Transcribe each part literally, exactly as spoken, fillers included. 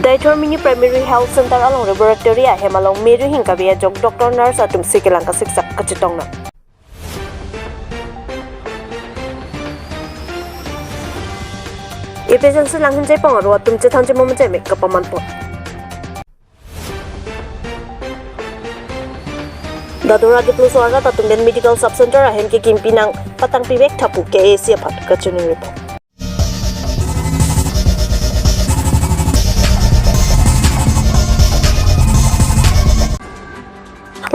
Deithor Mini Primary Health Center along laboratory ahem along meri hingkabi ajok doctor nurse atum si kelang kasiksak kachetong nang. A P H L C Langhin Jaipong aro atum chethan chemum cheme kapaman pon. Dadora Dipluso arat atum pen medical sub center ahem kekimpi nangpatangpi vek tha pu K A A C aphan kachiningri pon.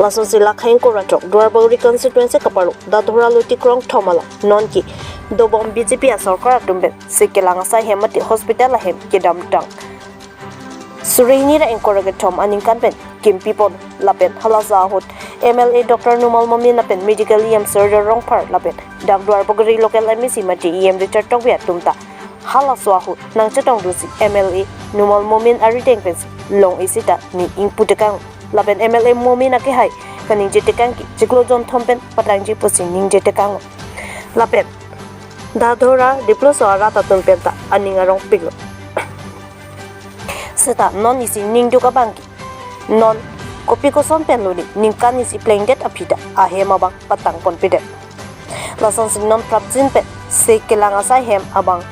Lasonsi lakhai ingkoi ra throk Duarbagori constituency kaparlo Dadora Luti Krongthom along nonke dobom B J P asorkar atum pen si kelang asai hem mate hospital ahem kedamtang suri hini ra ingkoi ra kethom aningkan pen kimpi pon lapen halaso ahut M L A Doctor Numal Momin lapen Medical E M Surjya Rongphar lapen dak Duarbagori local M A C mate E M Richard Tokbi atum ta halaso ahut nangchetong dunsi M L A Numal Momin arideng pensi long isi ta ne ingpu tekang lapen M L A Momin akehai kaningje tekang ke chiklo jonthom pen patangji pusi ningje tekang lapen Dadora Dipluso arat atum pen ta aning arongpiklo. Seta non isi ningduk abang ke non kopi koson pen luni ningkan isi plengdet aphi ta ahem abang patang ponpidet. Lasonsi non prapjin pen si kelang asai hem abang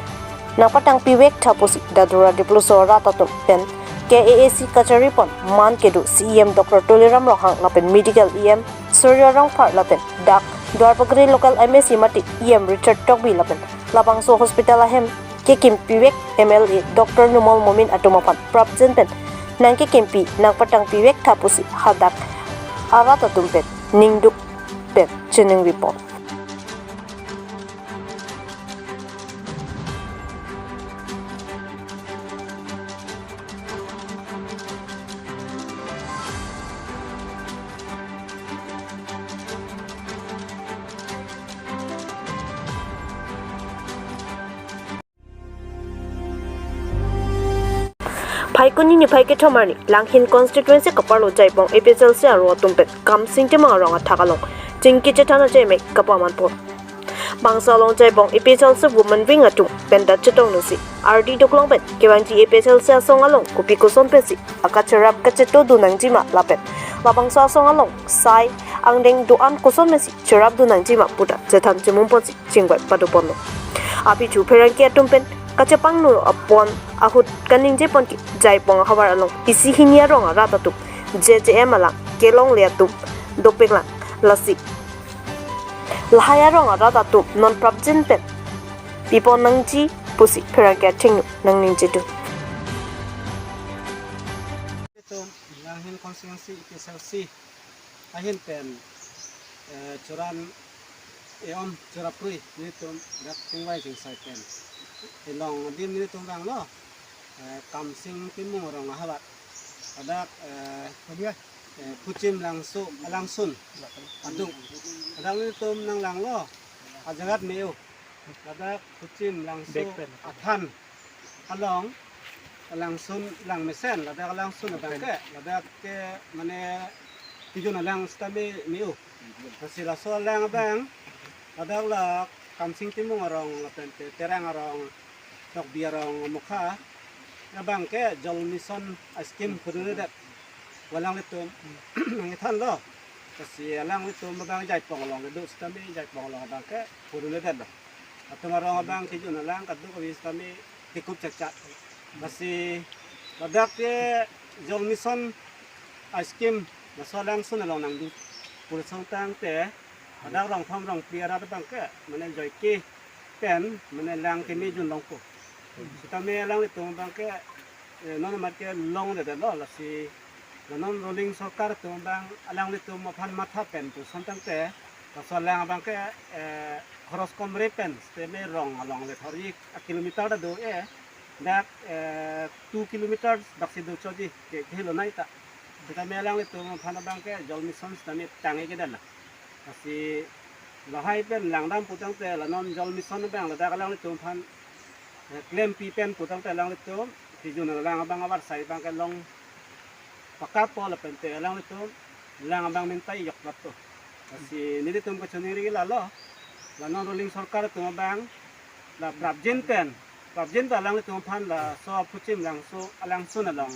nangpatangpi vek tha pusi Dadora Dipluso arat atum pen K A A C kachari pon man kedo C E M Doctor Tuliram Ronghang lapen Medical E M Surjya Rongphar lapen dak Duarbagori local M A C mate E M Richard Tokbi lapen labangso hospital ahem kekimpi vek M L A Doctor Numal Momin atum aphan prapjin pen nangkekimpi nangpatangpi vek tha pusi hadak arat atum pen ningduk pen chiningri pon. Phaikuni niphai kethom arni Langhin constituency kaparlo Jaipong A P H L C aro atum pen Kamsing Timung arong athak along chingki chethan acheme kapaman pon. Bangso along Jaipong A P H L C women wing atum pen ta chetong nangsi ardi doklong pen kevangji A P H L C asong along kopi koson pensi akacherap kacheto dun nangjima lapen labangso asong along sai angdeng do-an koson pensi cherap dun nangjima puta chethan chemum ponsi chingvai pado ponlo. Aphi chu pherangke atum pen kachepangno apon ahut kaningje pon ke Jaipong ahavar along isi hini arong arat atum J J M alang kelongle atum dopiklang, lasi lahai arong arat atum non prapjin pen pipon nangji pusi pherangke athengno nangningje dun. Langhin constituency A P H L C ahin pen, eh, churan e-om churaprui nelitum dak chingvai chingsai pen elong adim nelitum vanglo, eh, Kamsing Timung arong ahavar. Ladak, eh, eh, Phuchim Langso, Langsun adung. Ladak nelitum nanglanglo, ajagat me-o. Ladak Phuchim Langso athan along Langsun lang mesen, ladak Langsun abang ke, ladak ke mane kejun alang sitame me-o. Lasi laso alang abang, ladak la Kamsing Timung arong lapen te Terang arong, Tokbi arong amokha abang ke Jal Mission a-scheme pudunledet. Alanglitum nangkethanlo. Lasi alanglitum abang Jaipong along kedo sitame Jaipong along abang ke pudunledetlo. Atum arong abang kejun alang kadokave sitame tikup chakchak. Lasi ladak ke Jal Mission a-scheme laso Langsun along nangdun pu asong tangte ladak rong thom rong phli arat abang ke mane joike pen mane lang keme junlongpo. Sitame alanglitum abang ke, eh, non amat ke longledetlo, lasi la non ruling sorkar atum abang alanglitum aphan matha pen pu asong tangte laso alang abang ke, eh, khoros komre pen sitame rong along le thorji a-kilometer ta do-e, dak, eh, two kilometers daksi do choji ke, kehelo nai ta. Sitame alanglitum aphan abang ke Jal Mission sitame tangke kedala. Lasi lahai pen langdam pu tangte la non Jal Mission abang ladak alanglitum aphan, eh, klempi pen pu tangte alanglitum kejun alang abang avarsai abang ke long pakatpo lapen te alanglitum lang abang mintai yok plato. Lasi nelitum kachiningri lalo, la non ruling sorkar atum abang la prapjin pen Prapjin ta alanglitum aphan laso aphuchim langso alangsun along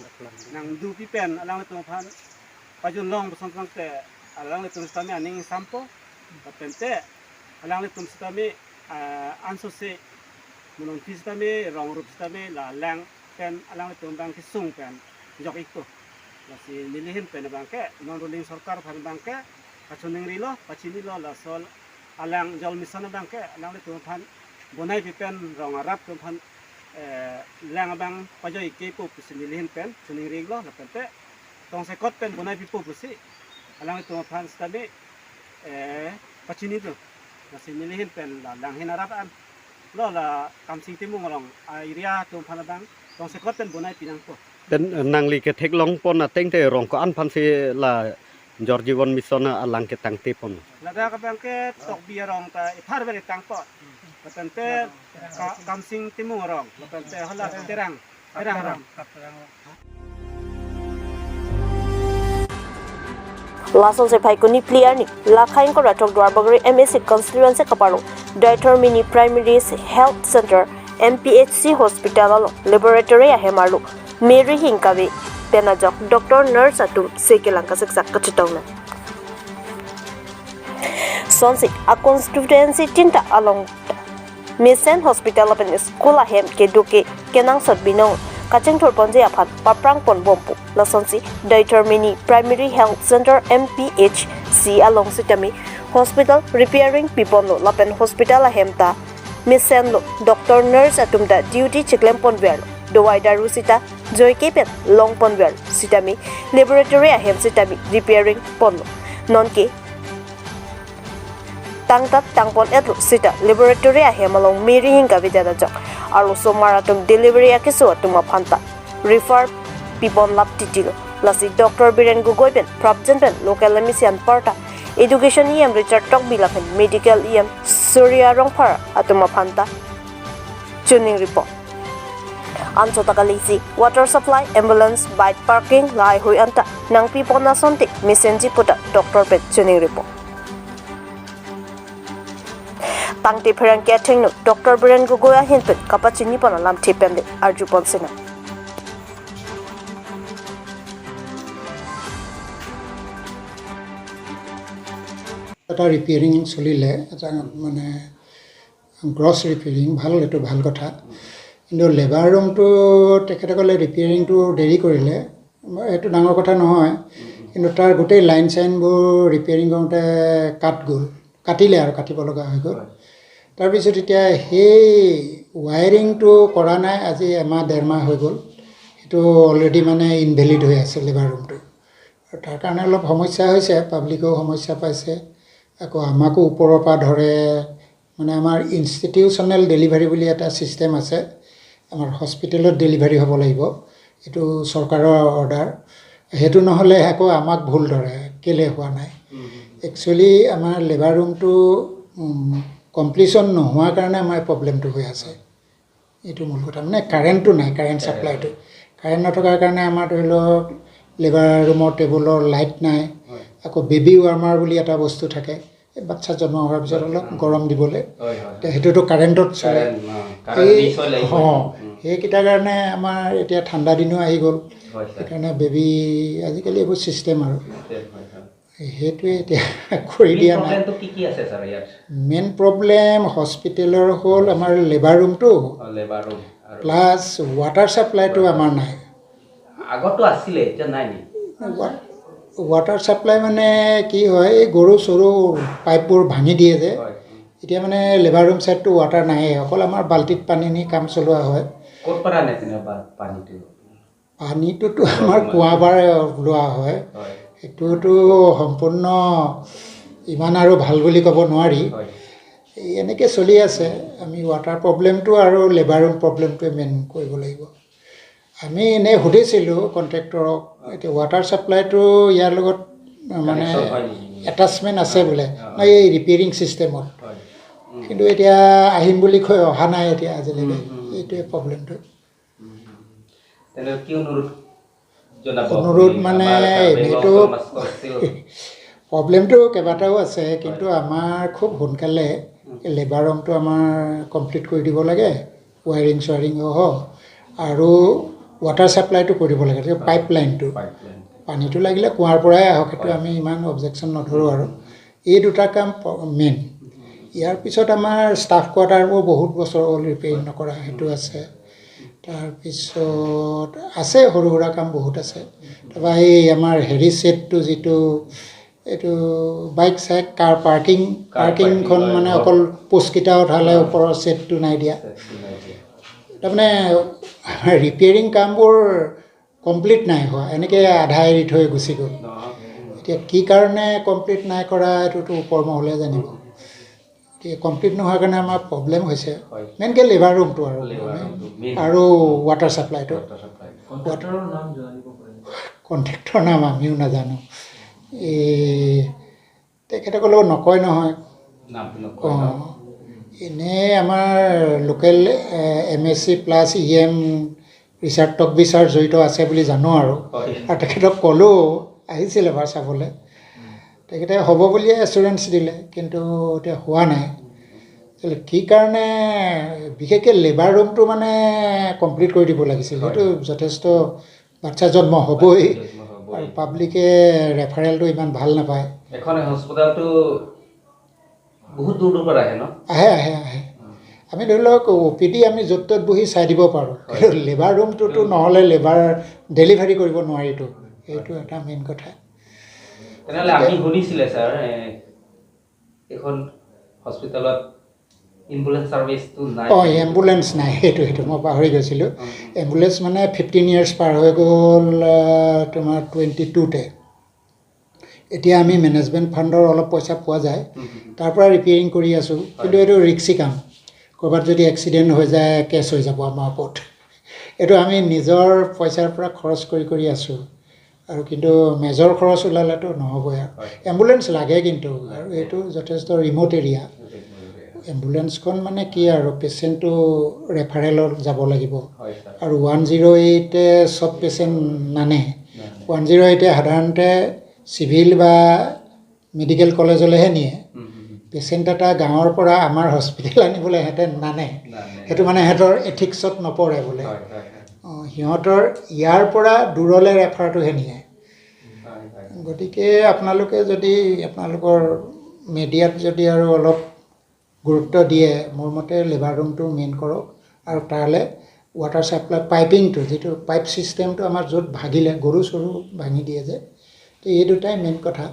nangdupi pen alanglitum aphan pajun long puson tangte alanglitum sitame aning ingsampo. Lapen te alanglitum sitame, ah, ansose mononpi sitame rong rup sitame la lang pen alanglitum abang kesung pen jok ikpo. Lasi neli ahin pen abangke non ruling sorkar aphan abangke kachoningrilo, pachinilo, laso alang Jal Mission abangke alanglitum aphan bonai pipen rong arap atum aphan, eh, lang abang pajoi kepo pusi neli ahin pen choningri iklo. Lapen te tongsekot pen bonai pipo pusi alanglitum aphan sitame, eh, pachinilo. Lasi neli ahin pen la lang ahin arap an lo la Kamsing Timung along a-area atum aphan abang tongsekot pen bonai pinangpo. Pen, eh, nangli ketheklongpon ateng te rong ko-an aphansi la Jal Jeevan Mission alang ketangtepon? Ladak abangke Tokbi arong ta epharve tangpo. Lapen te Ka-, Kamsing Timung arong, lapen te hala Terang, Terang arong. Lasonsi Phaikuni phli arni Lakhaing Korathok Duarbagori M A C constituency kaparo Daithor Mini Primary Health Center M P H C Hospital along laboratory ahem arlo Mary Hingkave pen ajok doctor nurse atum se kelang kasiksak kachetong nang. Lasonsi a constituency tinta along mesen hospital lapen school ahem kedo ke kenangsot binong kachingthurponji aphan paprangpon bompo. Lasonsi Daithor Mini Primary Health Center M P H C along sitame hospital repairing piponlo lapen hospital ahem ta mesenlo, doctor nurse atum ta duty chiklemponverlo, dawai daru sita joike pen longponverlo sitame laboratory ahem sitame repairing ponlo. Nonke tangtat tangpon-etlo sita laboratory ahem along Mary Hingkave pen ajok arlosomar atum delivery akeso atum aphan ta refer pipon lap titilo. Lasi Doctor Biren Gogoi pen prapjin pen local M A C anparta Education E M Richard Tokbi lapen Medical E M Surya Rongphar atum aphan ta choningripo. Anchot ta kalisi water supply, ambulance, bike parking lahaihui anta nangpipon asonte mesenji puta doctor pen choningripo. Tangte pherangke athengno Doctor Biren Gogoi ahin pen kapachinipon alamthe pen le arjupon sinang. এটা ৰিপেয়াৰিং চলিলে, এটা মানে gross repairing, ভাল, এইটো ভাল কথা। কিন্তু লেবাৰ ৰুমটো তেখেতসকলে ৰিপেয়াৰিংটো দেৰি কৰিলে, এইটো ডাঙৰ কথা নহয়, কিন্তু তাৰ গোটেই লাইন চাইনবোৰ ৰিপেয়াৰিং কৰোঁতে কাট গ'ল, কাটিলে আৰু কাটিব লগা হৈ গ'ল। হয়। তাৰপিছত এতিয়া সেই ৱায়াৰিংটো কৰা নাই, আজি এমাহ ডেৰ মাহ হৈ গ'ল, সেইটো অলৰেডি মানে ইনভেলিড হৈ আছে লেবাৰ ৰুমটো। আৰু তাৰ কাৰণে অলপ সমস্যা হৈছে, পাব্লিকেও সমস্যা পাইছে, আকৌ আমাকো ওপৰৰ পৰা ধৰে, মানে আমাৰ ইনষ্টিটিউচনেল ডেলিভাৰী বুলি এটা ছিষ্টেম আছে, আমাৰ হস্পিটেলত ডেলিভাৰী হ'ব লাগিব, এইটো চৰকাৰৰ অৰ্ডাৰ। সেইটো নহ'লে আকৌ আমাক ভুল ধৰে, কেলে হোৱা নাই। হুম, হুম, হুম। একচুৱেলি আমাৰ লেবাৰ ৰুমটো, উম, কমপ্লিশ্যন নোহোৱাৰ কাৰণে আমাৰ প্ৰব্লেমটো হৈ আছে। এইটো মূল কথা, মানে কাৰেণ্টটো নাই, কাৰেণ্ট কাৰেণ্ট ছাপ্লাইটো। নাই। কাৰেণ্ট নথকাৰ কাৰণে আমাৰ ধৰি লওক লেবাৰ ৰুমৰ টেবুলৰ লাইট নাই, হয়। আকৌ বেবী ৱাৰ্মাৰ বুলি এটা বস্তু থাকে, এই বাচ্ছা জন্ম হোৱাৰ পিছত অলপ হয়। গৰম দিবলৈ। হয়, হয়, হয়। তে সেইটোতো কাৰেণ্টত চলে। কাৰেণ্ট, অ, কাৰেণ্ট এই, বিল চলে। অ, উম। সেইকেইটাৰ কাৰণে আমাৰ এতিয়া ঠাণ্ডা দিনো আহি গ'ল। হয়, ছাৰ। সেইকাৰণে বেবী আজিকালি এইবোৰ ছিষ্টেম আৰু। ছিষ্টেম, হয়, হয়। সেইটোৱে এতিয়া কৰি মেইন দিয়া নাই। প্ৰব্লেমটো কি কি আছে, ছাৰ, ইয়াত? মেইন প্ৰব্লেম হস্পিটেলৰ হ'ল আমাৰ লেবাৰ ৰুমটো, অ, লেবাৰ ৰুম আৰু প্লাছ ৱাটাৰ ছাপ্লাইটো ৱাটাৰ। আমাৰ নাই। আগতো আছিলে, এতিয়া নাই নেকি? ৱা-, ৱাটাৰ ছাপ্লাই মানে কি হয়, এই গৰু চৰু পাইপবোৰ ভাঙি দিয়ে যে, হয়। এতিয়া মানে লেবাৰ ৰুম ছাইডটো ৱাটাৰ নাহে, অকল আমাৰ বাল্টিত পানী নি কাম চলোৱা হয়। ক'ৰ পৰা আনে তেনে পা-, পানীটো? পানীটোতো আমাৰ কুঁৱাৰ পৰা লোৱা হয়। হয়। সেইটোতো সম্পূৰ্ণ ইমান আৰু ভাল বুলি ক'ব নোৱাৰি। হয়। এই এনেকে চলি আছে। আমি ৱাটাৰ প্ৰব্লেমটো আৰু লেবাৰ ৰুম প্ৰব্লেমটোৱে মেইন কৰিব লাগিব। আমি এনেই সুধিছিলোঁ কণ্ট্ৰেক্টৰক, এতিয়া ৱাটাৰ ছাপ্লাইটো ইয়াৰ লগত, মানে, কানেকশ্যন হয় নেকি? এটাচমেণ্ট আছে বোলে। হয়। নাই, এই ৰিপেয়াৰিং ছিষ্টেমত। হয়। উম। কিন্তু এতিয়া আহিম বুলি কৈ অহা নাই এতিয়া আজিলৈকে। উম, উম, উম। এইটোৱে প্ৰব্লেমটো। উম, উম, উম। তেনে কি অনুৰোধ জনাব অনুৰোধ আপুনি? মানে আমাৰ কাৰ্বি আংলং এইটো অট'নমাছ কাউন্সিল। প্ৰব্লেমটো কেইবাটাও আছে, কিন্তু হয়। আমাৰ খুব সোনকালে উম। লেবাৰ ৰুমটো আমাৰ কমপ্লিট কৰি দিব লাগে। ৱায়াৰিং চুৱাৰিং সহ আৰু ৱাটাৰ ছাপ্লাইটো কৰিব লাগে, পাইপ লাইনটো। Pipe line. পানীটো লাগিলে কুঁৱাৰ পৰাই আহক, সেইটো হয়। আমি ইমান অবজেকশ্যন নধৰোঁ আৰু। এই দুটা কাম মেইন। ইয়াৰ পিছত আমাৰ ষ্টাফ কোৱাৰ্টাৰবোৰ বহুত বছৰ হ'ল ৰিপেয়াৰিং নকৰা, সেইটো আছে। তাৰপিছত আছে সৰু সুৰা কাম বহুত আছে। তাৰপৰা এই আমাৰ হেৰি ছেডটো যিটো এইটো বাইক চাইক কাৰ পাৰ্কিং, কাৰ পাৰ্কিংখন পাৰ্কিং, হয়, মানে হয়। অকল পোষ্টকেইটা উঠালে হয়। ওপৰৰ ছেডটো নাই দিয়া। ছেডটো নাই দিয়া। তাৰমানে ৰিপেয়াৰিং কামবোৰ কমপ্লিট নাই হোৱা, এনেকে আধা এৰি থৈ গুচি গ'ল। অ। এতিয়া কি কাৰণে কমপ্লিট নাই কৰা এইটোতো ওপৰ মহলে জানিব। এতিয়া কমপ্লিট নোহোৱাৰ কাৰণে আমাৰ প্ৰব্লেম হৈছে। হয়। মেইনকে লেবাৰ ৰুমটো আৰু। লেবাৰ ৰুমটো মেইন। আৰু ৱাটাৰ ছাপ্লাইটো। Water supply. কণ্ট্ৰেক্টৰৰ নাম জানিব পাৰিম? কণ্ট্ৰেক্টৰৰ নাম আমিও নাজানো। এই তেখেতসকলেও নকয় নহয়। নামটো নকয় ন? অ। এনে আমাৰ লোকেল, এ, এম এছ চি প্লাছ ই এম ৰিচাৰ্ড তকবি ছাৰ জড়িত আছে বুলি জানো আৰু। হয়। আৰু তেখেতক ক'লো, আহিছিল এবাৰ চাবলৈ। উম। তেখেতে হ'ব বুলিয়ে এচুৰেঞ্চ দিলে, কিন্তু এতিয়া হোৱা নাই। তেতিয়াহ'লে কি কাৰণে, বিশেষকৈ লেবাৰ ৰুমটো মানে কমপ্লিট কৰি দিব লাগিছিল। হয়। সেইটো যথেষ্ট বাচ্ছা জন্ম হ'বই। বাচ্ছা জন্ম হ'বই। আৰু পাব্লিকে ৰেফাৰেলটো ইমান ভাল নাপায়। এখন হস্পিটেলটো বহুত দূৰ দূৰ পৰা আহে ন? আহে, আহে, আহে। উম। আমি ধৰি লওক অ' পি ডি আমি য'ত ত'ত বহি চাই দিব পাৰোঁ। হয়। কিন্তু লেবাৰ ৰুমটোতো উম। নহ'লে লেবাৰ ডেলিভাৰী কৰিব নোৱাৰিতো। হয়। এইটো এটা মেইন কথা। তেনেহ'লে আমি শুনিছিলে ছাৰ, এ, এইখন হস্পিটেলত এম্বুলেন্স ছাৰ্ভিচটো নাই। অ, এম্বুলেন্স নাই, সেইটো, সেইটো মই পাহৰি গৈছিলোঁ। উম, উম। এম্বুলেন্স মানে ফিফটিন ইয়াৰ্ছ পাৰ হৈ গ'ল, আহ, তোমাৰ টুৱেণ্টি টুতে। এতিয়া আমি মেনেজমেণ্ট ফাণ্ডৰ অলপ পইচা পোৱা যায়, উম, উম, উম। তাৰ পৰা ৰিপেয়াৰিং কৰি আছোঁ। হয়। কিন্তু এইটো ৰিক্সি কাম, ক'ৰবাত যদি এক্সিডেণ্ট হৈ যায়, কেছ হৈ যাব আমাৰ ওপৰত। এইটো আমি নিজৰ পইচাৰ পৰা খৰচ কৰি কৰি আছোঁ। আৰু কিন্তু মেজৰ খৰচ ওলালেতো নহ'বই আৰু। হয়। এম্বুলেন্স লাগে কিন্তু, আৰু এইটো যথেষ্ট ৰিমট এৰিয়া। Remote area. এম্বুলেন্সখন মানে কি আৰু, পেচেণ্টটো ৰেফাৰেলত যাব লাগিব। হয়, ছাৰ। আৰু ওৱান জিৰ' এইটে চব পেচেণ্ট নানে। নানে। ওৱান জিৰ' এইটে সাধাৰণতে চিভিল বা মেডিকেল কলেজলৈহে নিয়ে। হুম, হুম, হুম। পেচেণ্ট এটা গাঁৱৰ পৰা আমাৰ হস্পিটেল আনিবলৈ সিহঁতে নানে। নানে। সেইটো মানে সিহঁতৰ এথিক্সত নপৰে বোলে। হয়, হয়, হয়। অ, সিহঁতৰ ইয়াৰ পৰা দূৰলৈ ৰেফাৰটোহে নিয়ে। হয়, হয়। গতিকে আপোনালোকে যদি আপোনালোকৰ মিডিয়াত যদি আৰু অলপ গুৰুত্ব দিয়ে, মোৰ মতে লেবাৰ ৰুমটো মেইন কৰক আৰু তালৈ ৱাটাৰ ছাপ্লাই পাইপিংটো, যিটো পাইপ ছিষ্টেমটো আমাৰ য'ত ভাগিলে, গৰু চৰু ভাঙি দিয়ে যে, তো এই দুটাই মেইন কথা।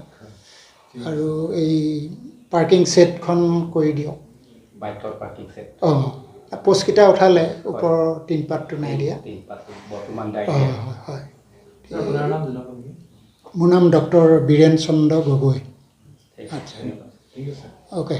আৰু এই পাৰ্কিং ছেডখন কৰি দিয়ক। বাইকৰ পাৰ্কিং ছেড। অ, পোষ্টকেইটা উঠালে, হয়। ওপৰৰ টিনপাতটো নাই দিয়া। টিনপাতটো বৰ্তমান নাই অ, দিয়া। হয়, হয়। ছাৰ, আপোনাৰ নাম জনাব নেকি? মোৰ নাম ডক্টৰ বীৰেন চন্দ্ৰ গগৈ। ঠিক আছে, আচ্ছা। ধন্যবাদ। ঠিক আছে। অ'কে।